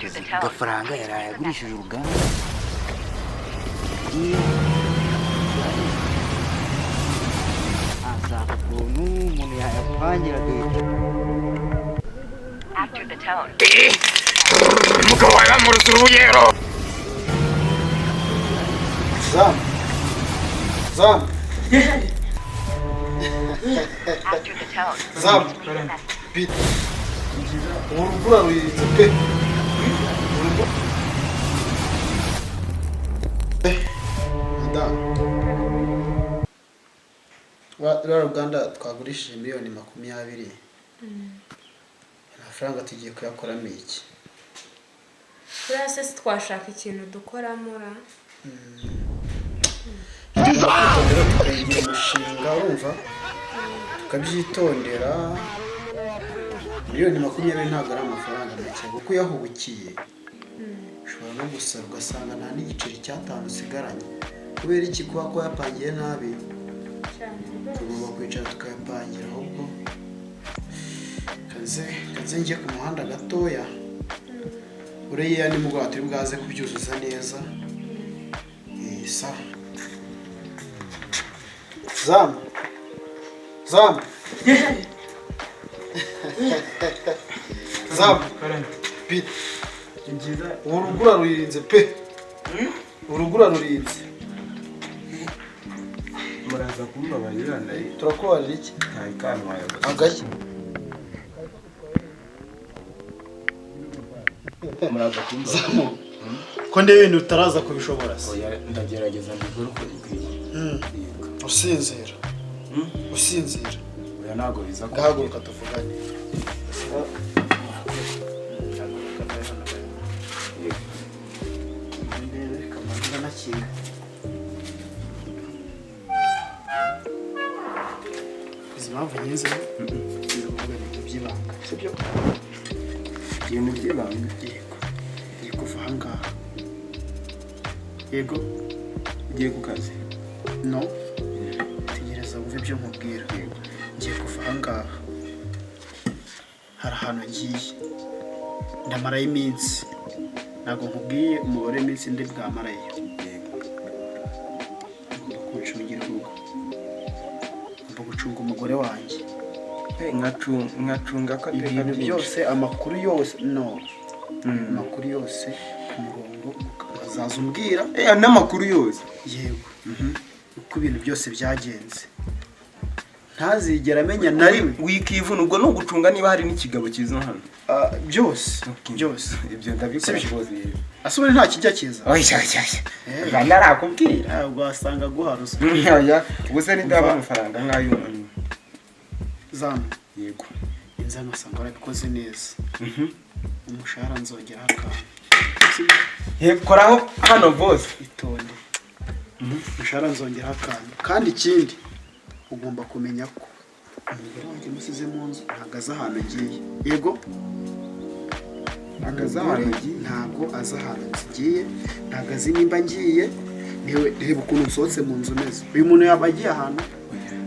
After the tone, Gafaranga please yaraye leave a agurishije message. uruganda. Agiye ashaka ukuntu umuntu yayapangira agahita. After the tone, Umugabo wawe bamurutse urubuyero. Zamu, zamu. After the tone, Zamu. please leave a message. Bite. Urubura ruyirinze pe. Madamu, ruriya ruganda twagurishije miliyoni 20, amafaranga tugiye kuyakoramo iki? Buriya se twashaka ikintu dukoramo ra? Tukabyitondera, tukayigira umushinga, urumva, tukabyitondera. Miliyoni 20 ntabwo ari amafaranga make, kuko uyahubukiye ushobora no gusara ugasanga nta n'igiceri cy'atanu usigaranye. Kubera iki? Kuba ko yapangiye nabi. Cyane rwose. Tugomba kwicara tukayapangira. Ahubwo kaze kaze njye ku muhanda gatoya, uriya nimugoroba turi bwaze kubyuzuza neza. Sawa. Zamu, zamu, zamu. Bite. Urugura rurinze pe, urugura rurinze. Muraza kumbabarira ndayi. Turakubarira iki? Ntayikantwaye gusa. Agashya. Muraza kumbabarira. Zamu, ko ndeba ibintu utaraza kubishobora se? Oya, ndagerageza mbikore uko bikwiye. Yego. Usinzira, usinzira. Oya, ntabwo biza. Ngahaguruka tuvugane. Yego. Ndebe kamanza nakinga. Izi mpamvu nyizi nzi kuvuga ibintu by'ibanga, sibyo? Ibintu by'ibanga? Yego, ngiye kuva ahangaha, yego. Ugiye ku kazi? No, tegereza wumve ibyo nkubwira. Ngiye kuva ahangaha, hari ahantu ngiye, ndamarayo iminsi. Ntabwo nkubwiye umubare w'iminsi ndi bwamarayo. Yego. Ugomba kuncungira urugo, ugomba gucunga umugore wanjye. Eh, nkacunga ko ateka Ibintu byinshi. byose, amakuru yose, no amakuru yose ku murongo, ukazaza umbwira. Eh, n'amakuru yose? Yego, uko ibintu byose byagenze, ntazigera amenya na rimwe. Wikivuna, ubwo ni ugucunga niba hari n'ikigabo kiza hano? Ah, byose. Okay. Byose. Ibyo ndabikora. Sibyo? Rwose, yego. Ase ubundi nta kijya kiza? Oya, oya, oya, mba narakubwira. Ntabwo wasanga aguha ruswa. Oya, ubu se nindaba amafaranga nk'ay'umuntu? Zamu. Yego. Inza ngasanga warabikoze neza, umushahara nzongeraho akantu, sibyo? Yego, koraho hano bose. Itonde, umushahara nzongeraho akantu. Kandi ikindi ugomba kumenya ko umugore wanjye musize mu nzu, ntabwo azi ahantu ngiye, yego. Ntabwo azi ahantu Umugore ugiye? Ntabwo azi ahantu ngiye, ntabwo azi nimba ngiye. Niwe reba ukuntu nsohotse mu nzu meze. Uyu muntu yaba agiye ahantu?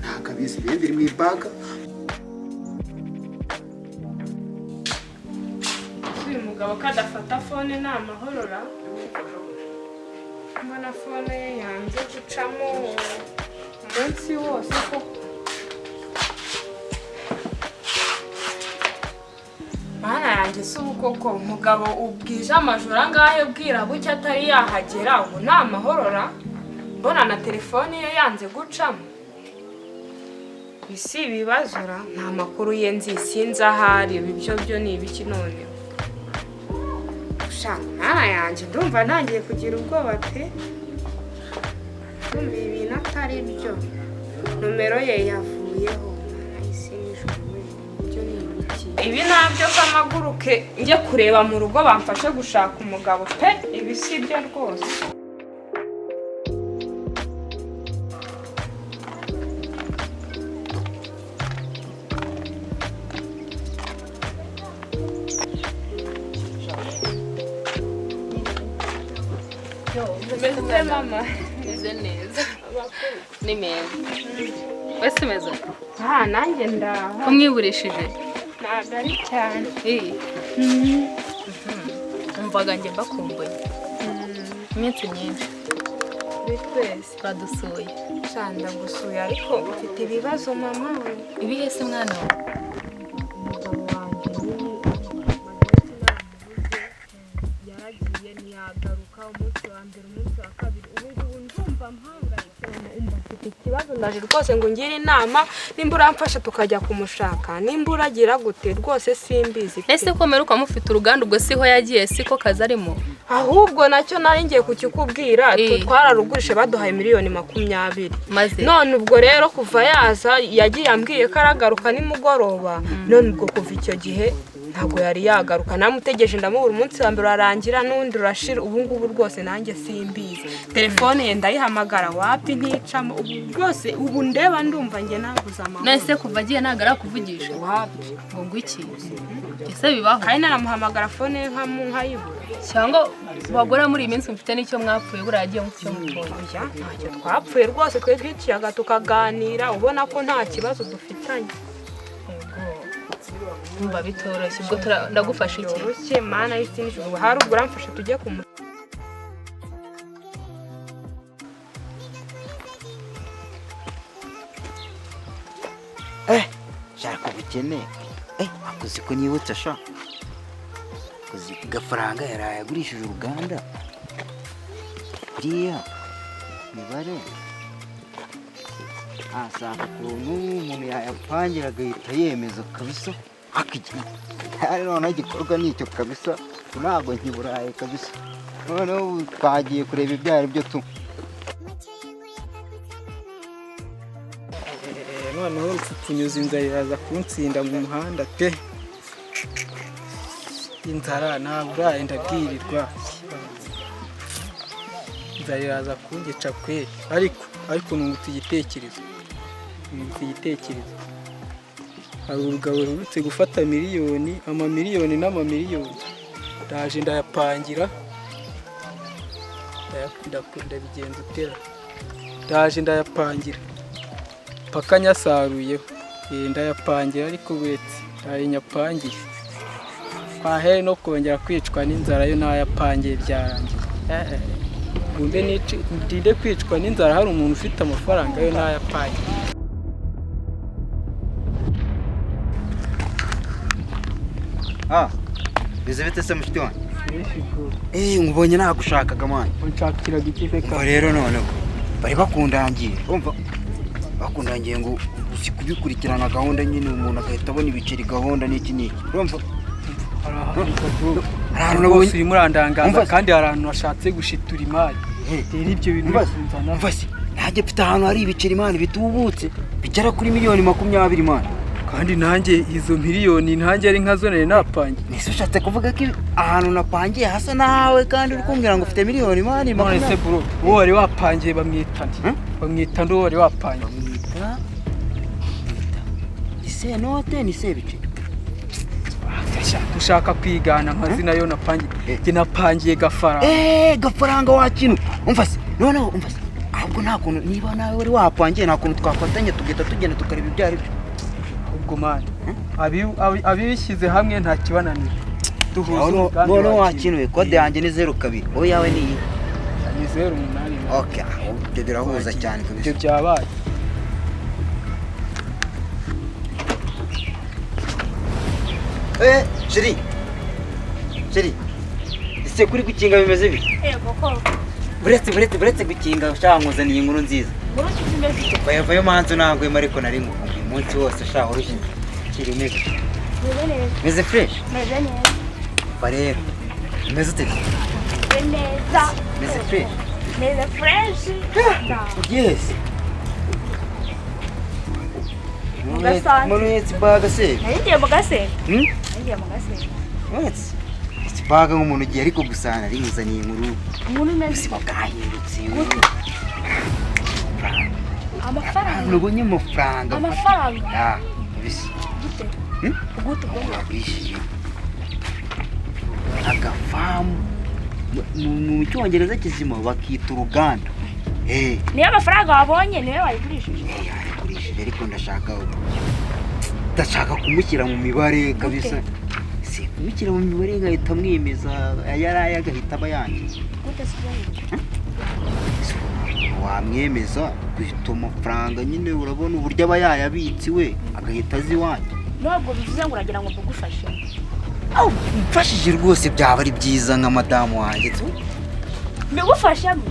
Ntabwo abizi. Imyenda iri mu ibaga. Uyu mugabo ko adafata phone, ni amahoro ra? Mbona phone ye yanze gucamo umunsi wose koko. Mana yanjye, si ubu koko umugabo ubwije amajoro angahe, bwira bucya atari yahagera, ubu ni amahoro ra? Mbona na telefone ye yanze gucamo. Ibi si ibibazo ra? Nta makuru ye nzi, sinzi ahari. Ibi byo byo ni ibiki noneho? Sha mana yanjye, ndumva ntangiye kugira ubwoba pe. Ndumva ibi bintu atari byo. Nomero ye yavuyeho. Mana isi n'ijuru we, ibyo ni ibiki? Ibi nabyo kamaguruke njye kureba mu rugo bamfashe gushaka umugabo pe. Ibi si byo rwose. Umeze ute mama? Meze neza. Ni meza. Wese umeze ute? Ah, nanjye ndaho. Ko mwiburishije? Ntabwo ari cyane. Eh. Numvaga njye mbakumbuye. Iminsi myinshi. Twese badusuye. Shanda gusuye ariko ufite ibibazo mama we. Ibihe se mwana we? Umugabo wanjye nyine yaragiye ntiyagaruka, umunsi wa mbere, umunsi wa kabiri, ubu ngubu ndumva mpangayitse, umva mfite ikibazo, ndaje rwose ngo ungire inama, nimba uramfasha tukajya kumushaka, nimba uragira gute rwose simbizi pe. Ese ko mperuka mufite uruganda, ubwo siho yagiye, siko kazi arimo? Ahubwo nacyo nari ngiye kukikubwira, twararugurishe baduhaye 20 miliyoni. Maze None ubwo rero kuva yaza yagiye ambwiye ko aragaruka nimugoroba, none ubwo kuva icyo gihe ntabwo yari yagaruka, namutegereje ndamubura, umunsi wa mbere urarangira n'undi urashira, ubu ngubu rwose nanjye simbizi, telefone ye ndayihamagara wapi nticamo, ubu rwose ubu ndeba ndumva njye nabuze amahoro. None se kuva agiye ntabwo arakuvugisha? Wapi. Ngo ngwiki? Ese bibaho? Kandi nanamuhamagara phone ye nkayibura. Cyangwa bagore muri iyi minsi mufite n'icyo mwapfuye, buriya yagiye mufite icyo mupfuye? Oya, ntacyo twapfuye rwose, twe twiciyaga tukaganira ubona ko nta kibazo dufitanye. Numva bitoroshye, ubwo ndagufasha iki? Byoroshye mana y'isi n'ijuru, hari ubwo uramfasha tujye ku Shaka ubukene, akoze ko nibutse sha, akoze gafaranga yaraye agurishije uruganda, buriya mibare asanga ukuntu umuntu yayapangira agahita yemeza kabisa, akigira hari noneho igikorwa nicyo kabisa, ntabwo nkiburaye kabisa, noneho ubu twagiye kureba ibyo ari byo tu. Noneho rupfupfunyuza inzara iraza kuntsinda mu muhanda pe, inzara ntaburaye ndabwirirwa, inzara iraza kungica kwe, ariko nungutse igitekerezo, nungutse igitekerezo. Hari urugabo ruherutse gufata miliyoni, amamiliyoni n'amamiliyoni, ndaje ndayapangira, ndabigenza utera, ndaje ndayapangira paka nyasaruyeho. Ndayapangira ariko buretse ndaye nyapangiye kwahere no kongera kwicwa n'inzara, yo nayapangiye byarangiye. Ngumbe ndinde kwicwa n'inzara hari umuntu ufite amafaranga, yo nayapangiye. Ah, bize bite se mushiti wanjye? Nkubonye nagushakaga mwana. Unshakiraga iki se? Umva rero, noneho bari bakundangiye, urumva bakundangiye ngo uzi kubikurikirana gahunda nyine, umuntu agahita abona ibiceri gahunda n'iki n'iki, urumva Hari ahantu hari ahantu rwose nabonye urimo urandangaza Umva se. kandi hari ahantu washatse gushitura imari, rero ibyo bintu Umva se, bikunzana. umva se, nanjye mfite ahantu hari ibiceri mani bitubutse bigera kuri 20 miliyoni mani. Kandi nanjye izo miliyoni nanjye ari nkazo nari napangiye. Nese ushatse kuvuga ko ahantu napangiye hasa nawe, kandi uri kumbwira ngo ufite miliyoni mani None se 20? bro, uwo wari wapangiye bamwita nde? Hmm? Bamwita nde uwo wari wapangiye? Bamwita ni senote, ni sebiceri. Ushaka kwigana amazina yo napangiye? Eh. Njye napangiye Gafaranga. Gafaranga wakinu, umva se, noneho umva se, ahubwo nta kuntu niba nawe wari wapangiye, nta kuntu twafatanya tugahita tugenda tukareba ibyo ari byo? Ubwo mani abishyize hamwe nta kibananira, duhuza umugambi. Noneho wakintu. wakinuye, kode yanjye ni 02, wowe yawe ni iyi? Ni 08. Okay, aho ibyo birahuza cyane Ibyo kabisa. byabaye. Chérie, chérie, ese kuri gukinga bimeze bite? Yego ko. Buretse, buretse, buretse gukinga, ushaka nkuzaniye inkuru nziza. Nkuru zimeze ute? Vayo manzu nangwemo, ariko nari ngukumbuye umunsi wose sha, urushye. Kiri umeze? Meze neza. Meze fresh? Meze neza. Va rero. Umeze ute? Meze neza. Meze fresh? Meze fresh. Yes. Gasanzwe. Umuntu uhetse ibaga se? Nari ngiye mu gasenta. Hmm? Nari ngiye mu gasenta. Uhetse ibaga nk'umuntu ugiye, ariko gusa nari nkuzaniye inkuru. Inkuru imeze Ubuzima bwahindutse. Amafaranga. Nubonye amafaranga. Amafaranga. Ah, kabisa. Gute? Hmm? Gute ubwo? Wagurishije agafamu, mu cyongereza kizima bakita uruganda. Niyo amafaranga wabonye niyo wayigurishije? Yarigurishije, ariko ndashaka kumushyira mu mibare kabisa. Si Kubishyira mu mibare ngahita mwemeza, ayaraye agahita aba yanjye. Gute se ubwo? Wamwemeza guhita amafaranga nyine, urabona uburyo aba yayabitse we agahita aza iwanjye. Ntabwo bivuze ngo uragira ngo mbugufashe. Mfashije rwose byaba ari byiza nka madamu wanjye tu. Mbigufashemo?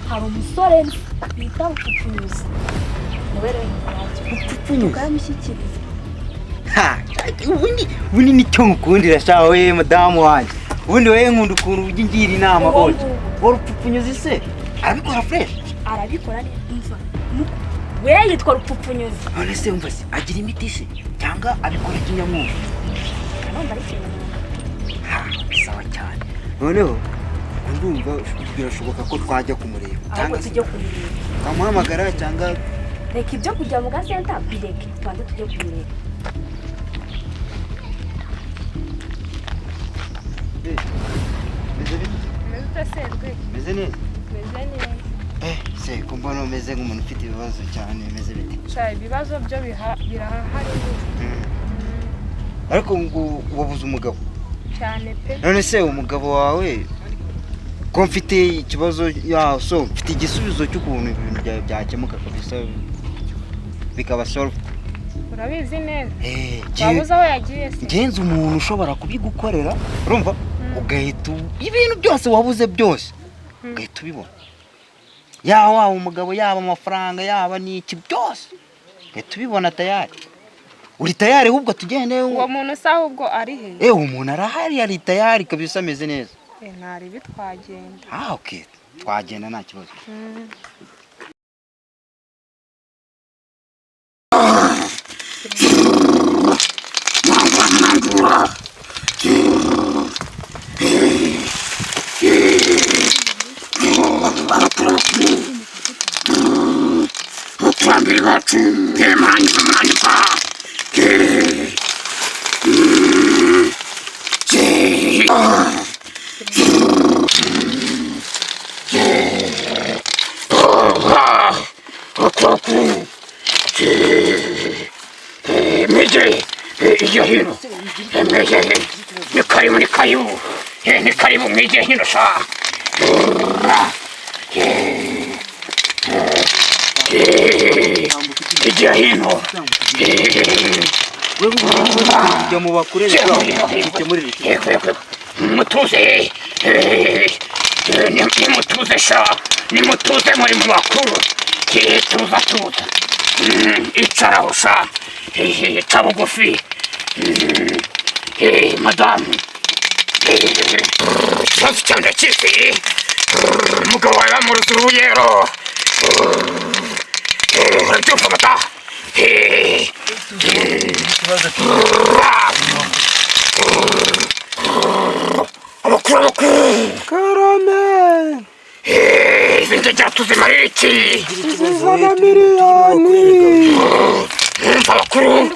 Hari umusore bita Rupfupfunyuzi. Niwe rero Rupfupfunyuzi? Ukamushyikiriza. Ha, ubundi nicyo ngukundira sha we madamu wanjye. Ubundi wowe nkunda ukuntu ujya ungira inama oje. Rupfupfunyuzi se arabikora fresh? Arabikora neza. We yitwa Rupfupfunyuzi. None se umva se agira imiti se cyangwa abikora kinyamwuga? Numva ari kinyamwuga. Ha, sawa cyane. Noneho ndumva birashoboka ko twajya kumureba. Ahubwo tujye kumureba. Twamuhamagara cyangwa reka ibyo kujya mu gasenta bireke, tubanze tujye kumureba. Meze neza? Meze neza. Se ko mbona umeze nk'umuntu ufite ibibazo cyane, bimeze bite? Sha ibibazo byo birahari. Ariko ngo wabuze umugabo cyane pe. None se umugabo wawe ko mfite ikibazo ya so mfite igisubizo cy'ukuntu ibintu byawe byakemuka kabisa bikaba solved. Urabizi neza? Wabuze aho yagiye se? Ngenzi umuntu ushobora kubigukorera, urumva? Ugahita ibintu byose wabuze byose ugahita ubibona. Yaba umugabo, yaba amafaranga, yaba n'iki byose ugahita ubibona tayari. Uri tayari ahubwo tugende. Uwo muntu se ahubwo ari he? Umuntu arahari, ari tayari kabisa, ameze neza. Ntari bitwagenda. Ah, okay. Twagenda nta kibazo. Ni karibu mwige hino sha. Ijya hino. Jya mu bakurere mutuze, nimutuze sha, nimutuze muri mu bakuru. Tuza tuza, icaraho sha, ca bugufi madamu. Ikibazo cyawe ndakizi, umugabo wawe bamuruze uruyero. Urabyumva mata? Abakuru abakuru Karame, izi ngegera tuzimarira iki? Zizana miliyoni. Umva abakuru.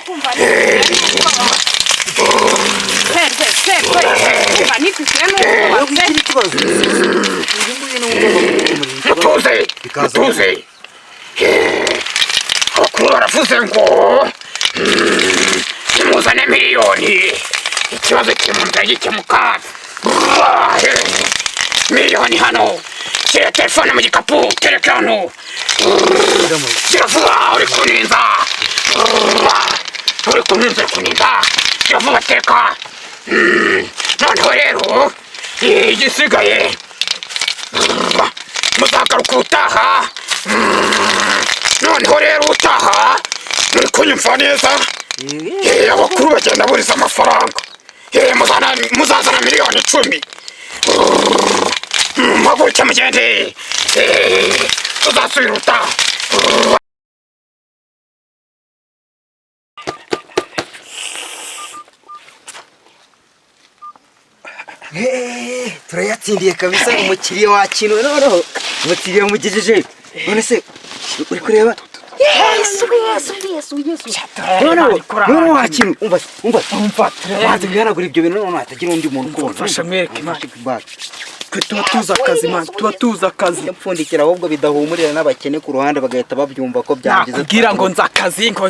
Mutuze, mutuze. Abakuru baravuze ngo nimuzane miliyoni, ikibazo kiri mu nzira gikemuka. Miliyoni hano, shyira telefone mu gikapu, tereka hano, gira vuba, uri kuninza, uri kuninza, uri kuninza, gira vuba, tereka. Noneho rero igisigaye muzagaruka ubutaha. Noneho rero utaha muri kunyumva neza. Abakuru bagenda buriza amafaranga. Muzazana miliyoni 10. Mpaguruke mugende, tuzasubira ubutaha. Turayatsindiye kabisa, umukiriya wakinwe. Noneho umukiriya mugejeje. None se uri kureba? Yesu, Yesu, Yesu, Yesu! Noneho, noneho wakintu, umva, umva, Umva. Banza wihanagura ibyo bintu, noneho hatagira undi muntu ukubona. Mfasha mwereke, man. Bag. Twe tuba tuzi akazi, man, tuba tuzi akazi. Mpfundikira ahubwo, bidahumurira n'abakene ku ruhande bagahita babyumva ko byangize. Nakubwira ngo nzi akazi, ngo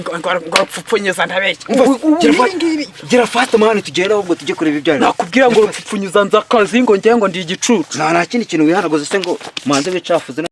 rupfupfunyuza, ndabeshya? Umva, Ubu gira ibi ngibi. Gira fast, man, tugende ahubwo tujye kureba ibyo. Nakubwira ngo rupfupfunyuza nzi akazi, ngo ngewe ngo ndi igicucu? Nta kindi kintu wihanaguza se ngo manze wicafuze?